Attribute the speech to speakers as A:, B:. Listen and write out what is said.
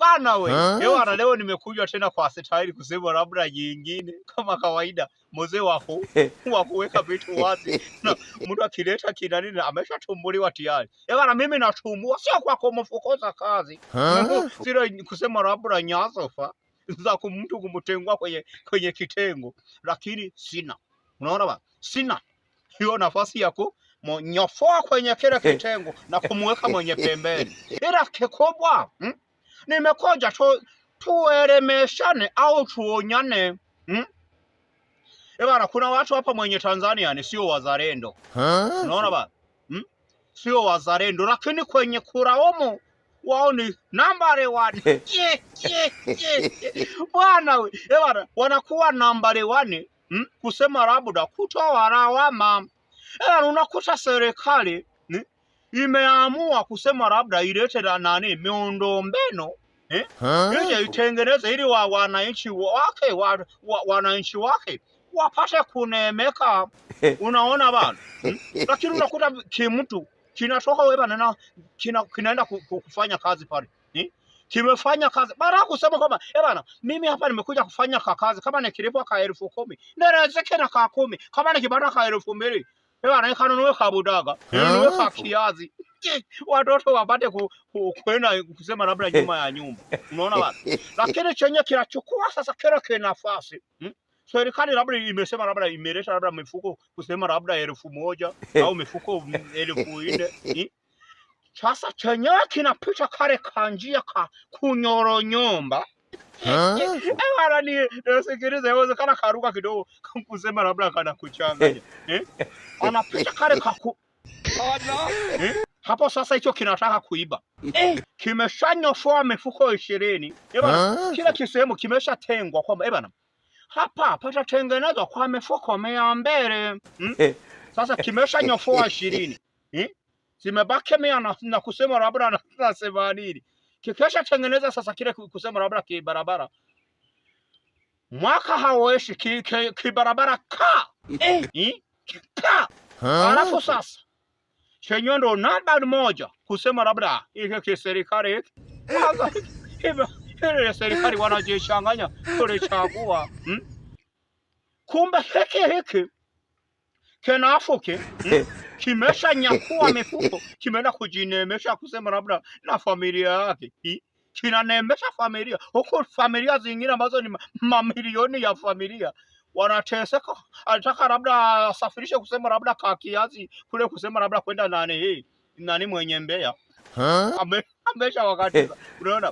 A: Bana we, ewana leo nimekuja tena kwa staili kusema labda nyingine kama kawaida, mzee wako wa kuweka vitu wazi na mtu akileta kinani ameshatumbuliwa tayari. Ewana mimi natumbua sio kwa kumfukuza kazi. Sio kusema labda nyazofa za mtu kumtengua kwenye kitengo, lakini sina. Unaona ba? Sina hiyo nafasi ya kumnyofoa kwenye kile kitengo na kumweka mwenye pembeni, ila kikubwa Nimekoja tu tuelemeshane au tuonyane, Ebana, kuna watu hapa mwenye Tanzania ni sio wazalendo. Unaona ba? Sio wazalendo, lakini kwenye kulaumu wao ni nambari 1. Bwana we, ebana, wanakuwa nambari 1 kusema labda kutoa lawama. Ebana, unakuta serikali imeamua kusema labda ilete la nani miundombinu eh? Ije itengeneze ili wa wananchi wake wananchi wake wapate kunemeka. Unaona bana Lakini unakuta kimtu kinatoka wewe bana na kinaenda kufanya kazi pale Kimefanya kazi baada kusema kwamba eh bana, mimi hapa nimekuja kufanya kazi, kama nikilipwa ka 10,000 nirezeke na ka 10,000, kama nikipata ka 2,000 eh bana, kanunue kabudaga ninunue ka kiazi watoto wapate kwenda kusema labda nyuma ya nyumba. Unaona bana, lakini chenye kinachukua sasa kile kinafasi Serikali labda imesema labda imeleta labda mifuko kusema labda 1,000 au mifuko 4,000. Sasa chenyewe kinapita kale kanjia ka kunyoro nyumba. Bana ni nisikilize, inawezekana karuka kidogo kusema labda kana kuchanganya. Anapita kale kaku Hapo sasa hicho kinataka kuiba. Kimeshanyofoa mifuko 20. Bana, kila kisehemu kimeshatengwa kwamba bana, hapa patatengenezwa kwa mifuko 200. Sasa kimeshanyofoa 20. Zimebaki 100 na kusema labda na 80. Kikesha tengeneza sasa kile kusema labda kibarabara. Mwaka haoeshi kibarabara ka. Ka. Alafu sasa chenye ndo namba moja kusema labda hiki kiserikali hiki. Sasa hivyo ile serikali wanajichanganya kulichagua. Kumbe hiki hiki kenafuki kimesha nyakua mifuko, kimeenda kujinemesha kusema labda na familia yake. Kinanemesha familia huku familia zingine ambazo ni mamilioni ya familia wanateseka. Alitaka labda asafirishe kusema labda kakiazi kule kusema labda kwenda nani hii nani mwenye Mbeya amesha wakati unaona.